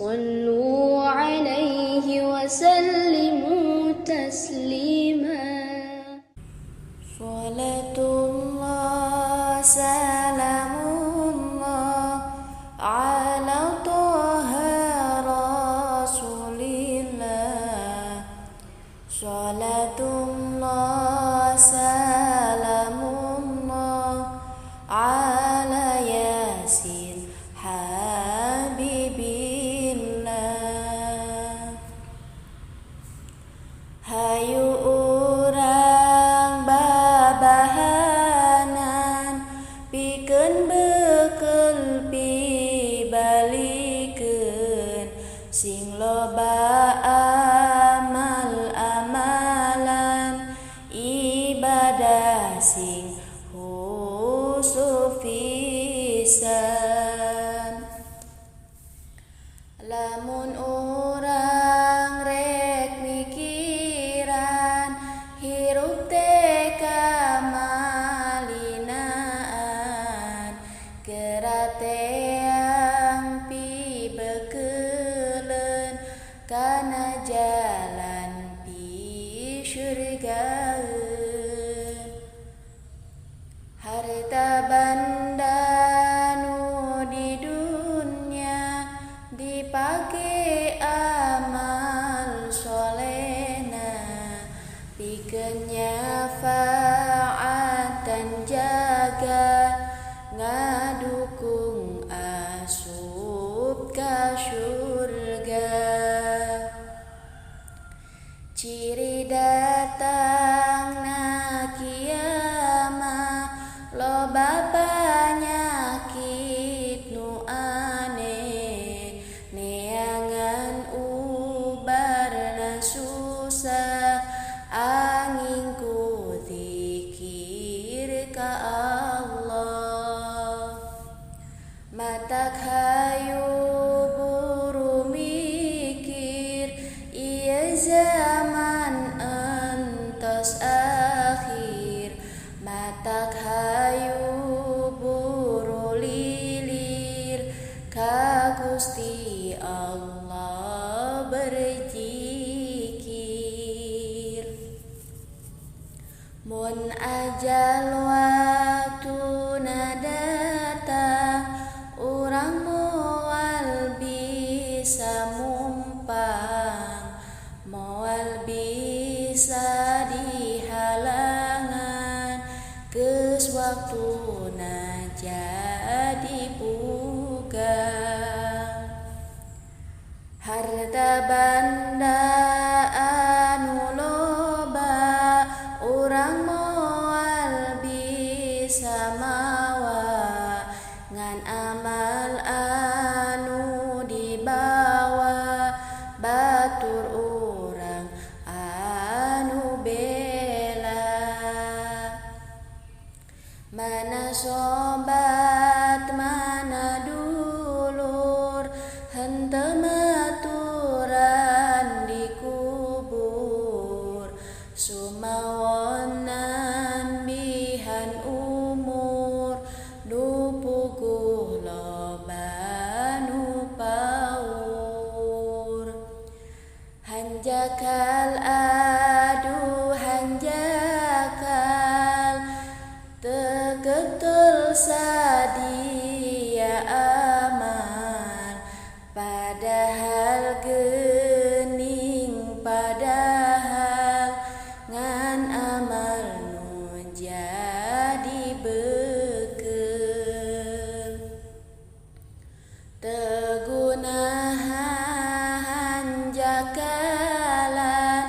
صلوا عليه وسلموا تسليما. صلاة الله سلام الله على طه رسول الله. صلاة الله سلام الله على ياسين حبيب الله. Hayu urang babahanan pikeun bekel pibalikeun sing loba amal amalan ibadah sing khusyuk pisan. Lamun urang rek mikiran hirup teh kamalinaan gerateang pibekeleun kana jalan pi syurgaeun. Harta banda nu di dunya dipake amal solehna pikeun nyafaatan jaga ngadukung asup ka syurga. Ciri datangna kiamah loba panyakit nu aneh neangan ubarna susah angin ku zikir ka Allah. Matak hayu buru mikir ieu zaman entos akhir. Matak hayu buru lilir ka Gusti Allah berzikir. Mun ajal waktuna datang urang moal bisa mumpang moal bisa dihalangan geus waktuna jadi pugang. Harta banda anu loba urang moal bisa mawa ngan amal anu dibawa batur urang anu bela. Mana sobat mana dulur henteu maturan dikubur sumawon nambihan umur nu puguh loba nu paur. Hanjakal aduh hanjakal teketul sadia amal padahal geuning padahal ngan amal nu jadi bekel. Teguna hanjakalan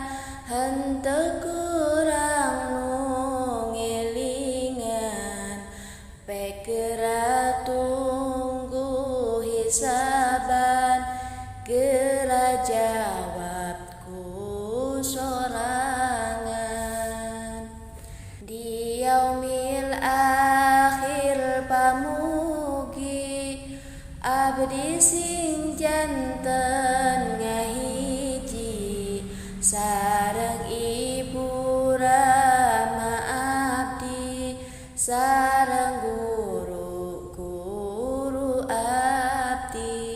henteu kurang nu ngelingan pekera tunggu hisaban gera jawab ku sorangan. Di yaumil akhir pamugi abdi sing janten ngahiji sareng ibu rama abdi sareng guru guru abdi.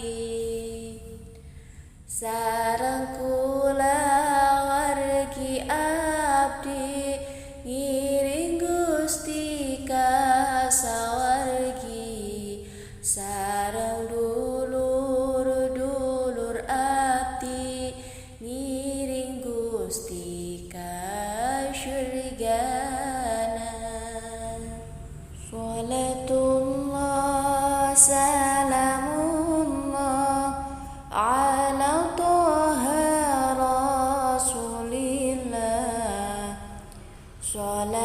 Sholawatullah